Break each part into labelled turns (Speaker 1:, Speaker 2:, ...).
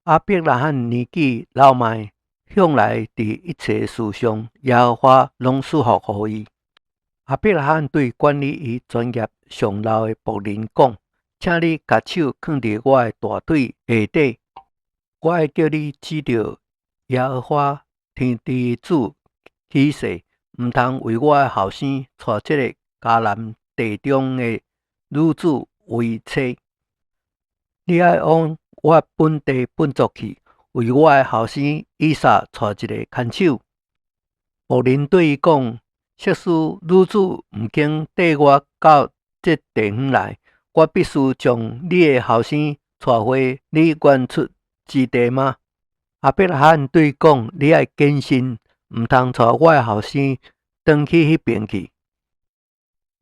Speaker 1: 亞伯拉罕年紀老邁，向來佇一切事上，耶和華攏賜福予伊。亞伯拉罕對管理伊全業上老的僕人講：請你共手囥佇我的大腿下底，我愛叫你指著耶和華天地的主起誓，毋通為我的後生娶這个迦南地中的女子為妻。你愛往我本地本族去，為我的後生以撒娶一个牽手。僕人對伊講：設使女子毋肯綴我到這地方來，我必須將你的後生帶回你原出之地嗎？亞伯拉罕對伊講：你愛謹慎，毋通帶我的後生轉去彼爿去。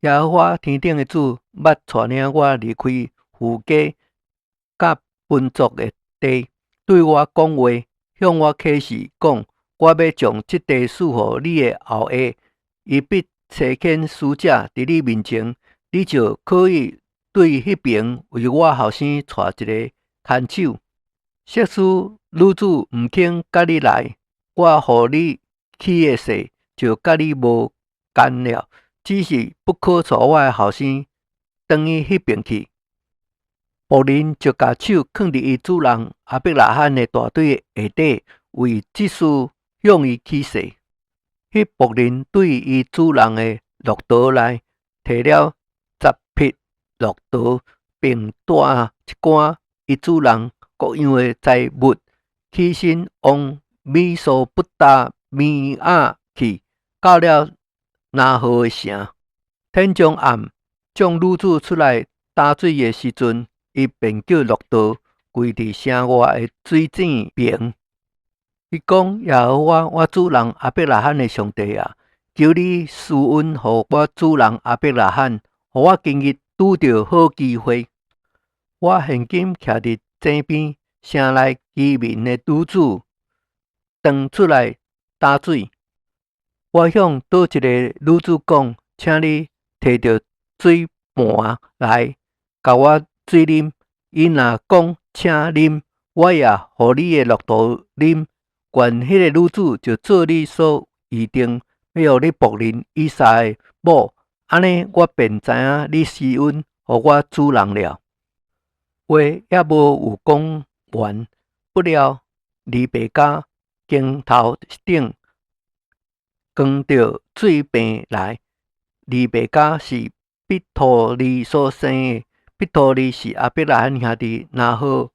Speaker 1: 耶和華天頂的主捌帶領我離開父家佮本族的地，對我講話，向我啟示講：我欲將這地賜予你的後裔，伊必差遣使者佇你面前，你就可以對彼爿為我後生娶一个牽手。設使女子毋肯佮你來，我予你起的誓就佮你無干了，只是不可帶我的後生轉去彼爿去。僕人就共手囥佇伊主人亞伯拉罕的大腿下底，為這事向伊起誓。彼僕人對伊主人的駱駝內提了10匹駱駝，並帶一寡伊主人各樣的財物，起身往美索不達米亞去，到了拿鶴的城。天將暗，眾女子出來擔水的時陣，伊便叫駱駝跪佇城外的水井邊。伊講：耶和華我主人亞伯拉罕的上帝啊，求你施恩予我主人亞伯拉罕，予我今日拄著好機會。我現今徛佇井邊，城內居民的女子當出來擔水。我向佗一個女子講：請你提著水盤來，共我水啉。伊若講請啉，我也予你的駱駝啉。願彼个女子就做你所預定欲予你僕人以撒的某，按呢我便知影你施恩予我主人了。話猶無有講完，不料利百加經頭頂扛著水爿來。利百加是彼土利所生的，彼土利是亞伯拉罕兄弟拿鶴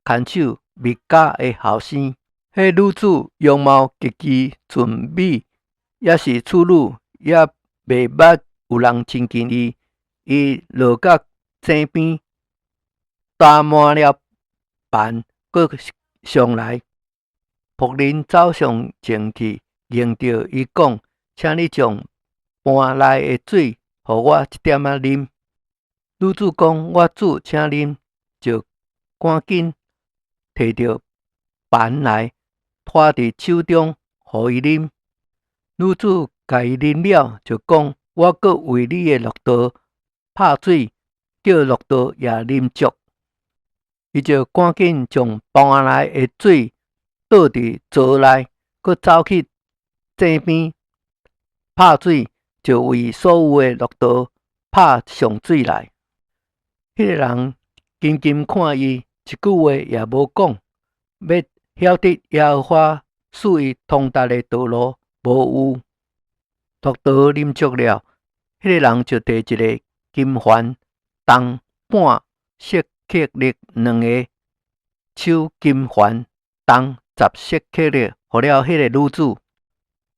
Speaker 1: 牽手密迦的後生。彼女子容貌極其俊美，也是處女，也未捌有人親近伊。伊落到井邊，擔滿了盤，閣上來。僕人走上前去，迎著伊講：請你將盤內的水予我一點仔啉。女子講：我主，請啉，就趕緊提著盤來，拖佇手中，予伊啉。女子共伊啉了，就講：我閣為你的駱駝拍水，叫駱駝也啉足。伊就趕緊將盤內的水倒佇槽內，閣走去井邊拍水，就為所有的駱駝拍上水來。彼個人緊緊看伊，一句話也無講，欲曉得耶和華賜伊通達的道路無有。駱駝啉足了，彼個人就提一个金環，重半舍客勒兩个手金環，重10舍客勒，予了彼个女子，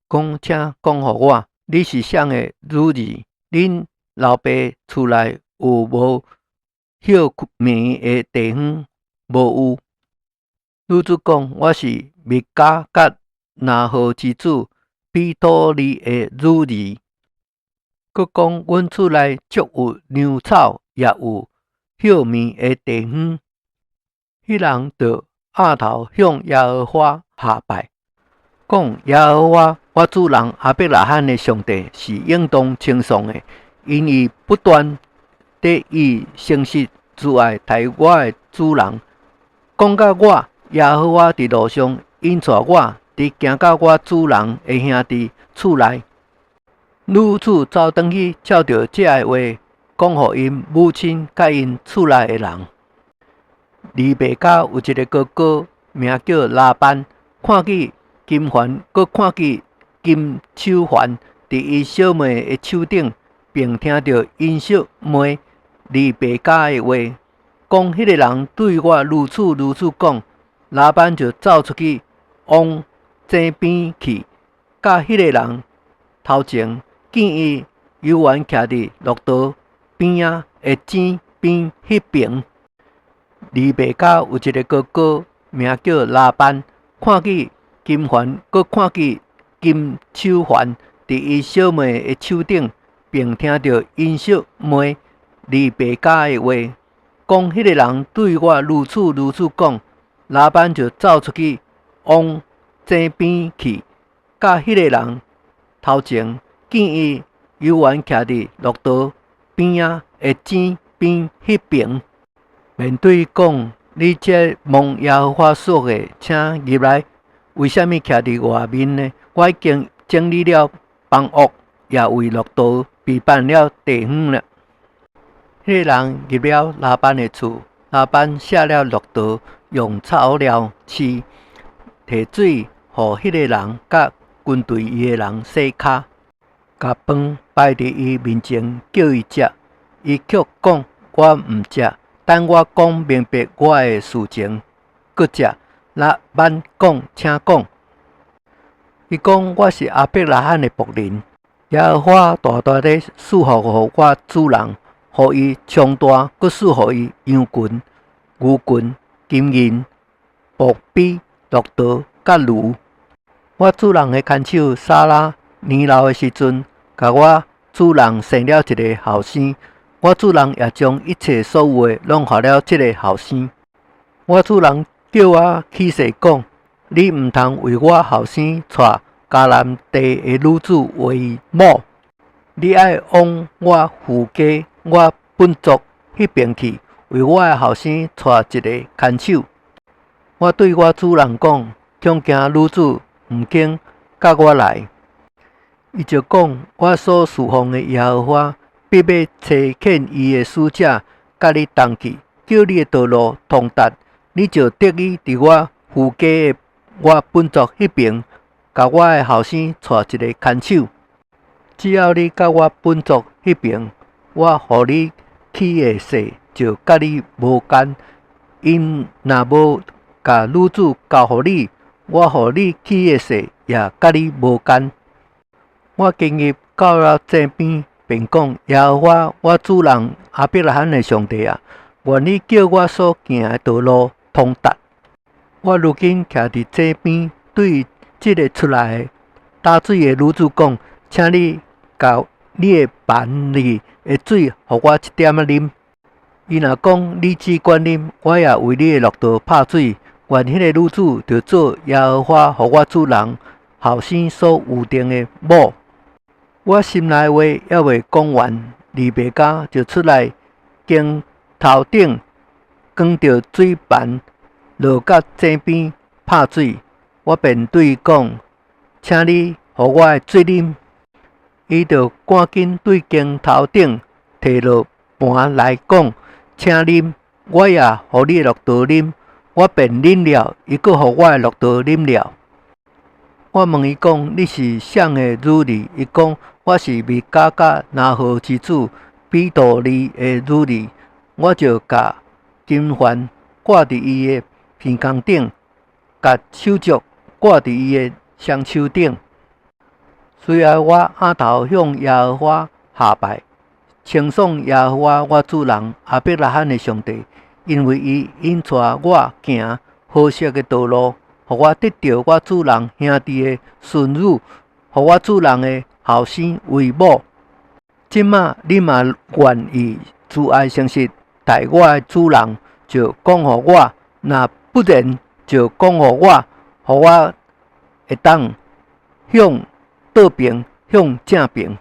Speaker 1: 講：請講予我，你是誰的女兒？恁老爸厝內有無歇暝的地方？無有？女子講：我是密迦佮拿鶴之子彼土利的女兒。閣講：阮厝內足有糧草，也有歇暝的地方。彼人就仰頭向耶和華下拜，講：耶和華我主人亞伯拉罕的上帝是應當稱頌的，因伊不斷地以誠實慈愛待我的主人。講佮我耶和華佇路上引帶我，直行到我主人的兄弟厝內。女子走轉去，照著這个話講予𪜶母親佮𪜶厝內的人。利百加有一个哥哥，名叫拉班，看見金環，閣看見金手環佇伊小妹的手頂，並聽著𪜶小妹利百加的話，講彼个人對我如此如此講，拉班就走出去往井邊去，佮彼个人頭前，見伊猶原徛佇駱駝邊仔的井邊彼爿。利百加有一个哥哥，名叫拉班，看見金環，閣看見金手環佇伊小妹的手頂，並聽著𪜶小妹利百加的話，講彼个人對我如此如此講，拉班就走出去往井邊去，佮彼个人頭前，見伊猶原徛佇駱駝邊仔的井邊彼爿。便對伊講：你這蒙耶和華屬的，請入來，為啥物徛佇外面呢？我已經整理了房屋，也為駱駝備辦了地方了。彼个人入了拉班的厝，拉班卸了駱駝，用草料飼，提水予彼个人佮跟隨伊的人洗跤，共飯擺佇伊面前，叫伊食。伊卻講：我毋食，等我講明白我的事情，閣食。拉班講：請講。伊講：我是亞伯拉罕的僕人，耶和華大大的賜福予我主人，予伊昌大，閣賜予伊羊群、牛群、金銀、僕婢、駱駝佮驢。我主人的牽手撒拉年老的時陣，共我主人生了一个後生。我主人也將一切所有的攏予了這个後生。我主人叫我起誓講：你毋通為我後生娶迦南地的女子為某。你愛往我父家、我本族彼爿去，為我的後生娶一个牽手。我對我主人講：恐驚女子毋肯佮我來。伊就講：我所事奉的耶和華必欲差遣伊的使者佮你同去，叫你的道路通達，你就得以佇我父家的我本族彼爿，共我的後生娶一个牽手。只要你到我本族彼爿，我予你起的誓就佮你無干。𪜶若無共女子交予你，我予你起的誓也佮你無干。我今日到了井邊，便講：耶和華我主人亞伯拉罕的上帝啊，願你叫我所行的道路通達。我如今徛佇井邊，對這个出來打水的女子講：請你共你的盤裡的水予我一點仔啉。伊若講：你只管啉，我也為你的駱駝拍水。願彼个女子就做耶和華予我主人後生所預定的某。我心內話猶未講完，利百加就出來，肩頭頂扛著水盤，落到井邊拍水。我便對伊講：請你予我的水啉。伊就趕緊對肩頭頂提落盤來講：請啉，我也予你的駱駝啉。我便啉了，伊閣予我的駱駝啉了。我問伊講：你是誰的女兒？伊講：我是米迦佮拿紘之子彼土利的女兒。我就共金環掛佇伊的鼻孔頂，共手鐲掛佇伊的雙手頂。隨後我仰頭向耶和華下拜，稱頌耶和華我主人亞伯拉罕的上帝，因為伊引帶我行好勢的道路，予我得著我主人兄弟的孫女，予我主人的後生為某。這馬你嘛願意慈愛誠實待我的主人，就講予我；若不然，就講予我，予我會當向倒爿，向正爿。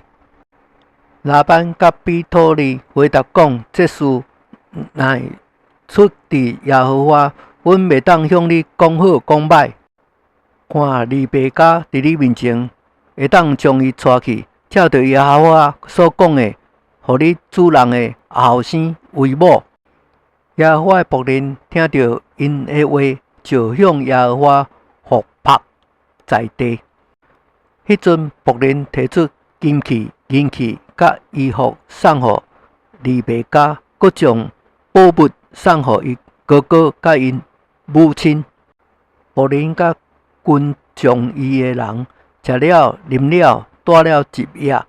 Speaker 1: 拉班佮彼土利回答講：這事乃出佇耶和華，阮袂當向你講好講歹。看利百加佇你面前，會當將伊帶去，照著耶和華所講的，予你主人的後生為某。耶和華的僕人聽著𪜶的話，就向耶和華伏伏在地。彼陣僕人提出金器、銀器佮衣服送予利百加，閣將寶物送予伊哥哥佮𪜶母親。僕人佮跟從伊的人食了、啉了，蹛了一夜。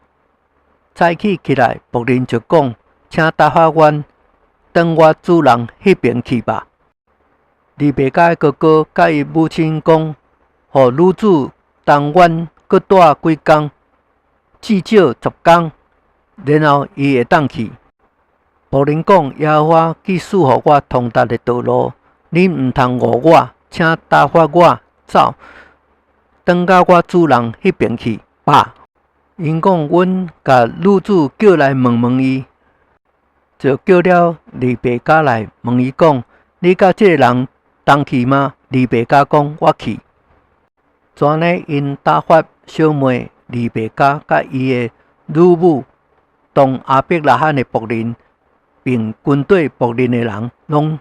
Speaker 1: 早起起來，僕人就講：請打發阮轉我主人彼爿去吧。利百加的哥哥佮伊母親講：予女子同阮閣蹛幾工，至少10工，然後伊會當去。僕人講：耶和華既賜予我通達的道路，恁毋通誤我，請打發我走，轉到我主人彼爿去吧。𪜶講：阮共女子叫來問問伊，就叫了利百加來問伊講：你佮這個人同去嗎？利百加講：我去。就按呢，𪜶打發小妹利百加佮伊的乳母，同亞伯拉罕的僕人，並跟綴僕人的人，攏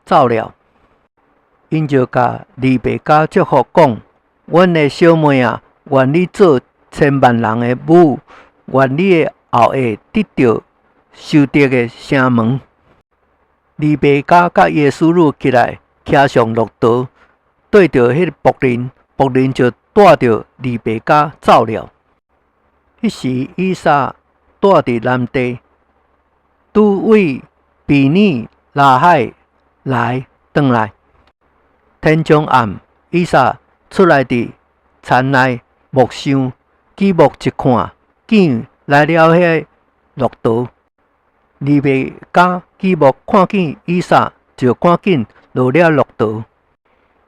Speaker 1: 走了。𪜶就共利百加祝福講：阮的小妹啊，願你做千萬人的母，願你的後裔得著仇敵的城門。利百加佮伊的使女起來，騎上駱駝，綴著彼个僕人，僕人就帶著利百加走了。彼時以撒蹛佇南地，拄對便珥拉海來轉來。天將暗，以撒出來佇田內默想，舉目一看，見來了彼個駱駝。利百加舉目看見以撒，就趕緊落了駱駝，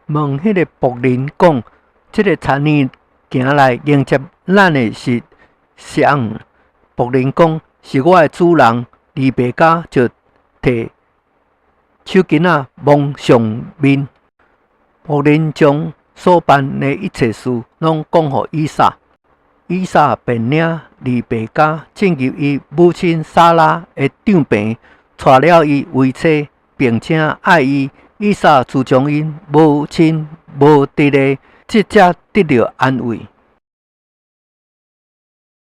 Speaker 1: 問彼個僕人講：這個田年行來迎接咱的是誰？僕人講：是我的主人。利百加就提手巾仔蒙上面。僕人將所辦的一切事攏講予以撒，以撒便領利百加進入伊母親撒拉的帳棚，娶了伊為妻，並且愛伊。以撒自從𪜶母親無佇咧，這才得著安慰。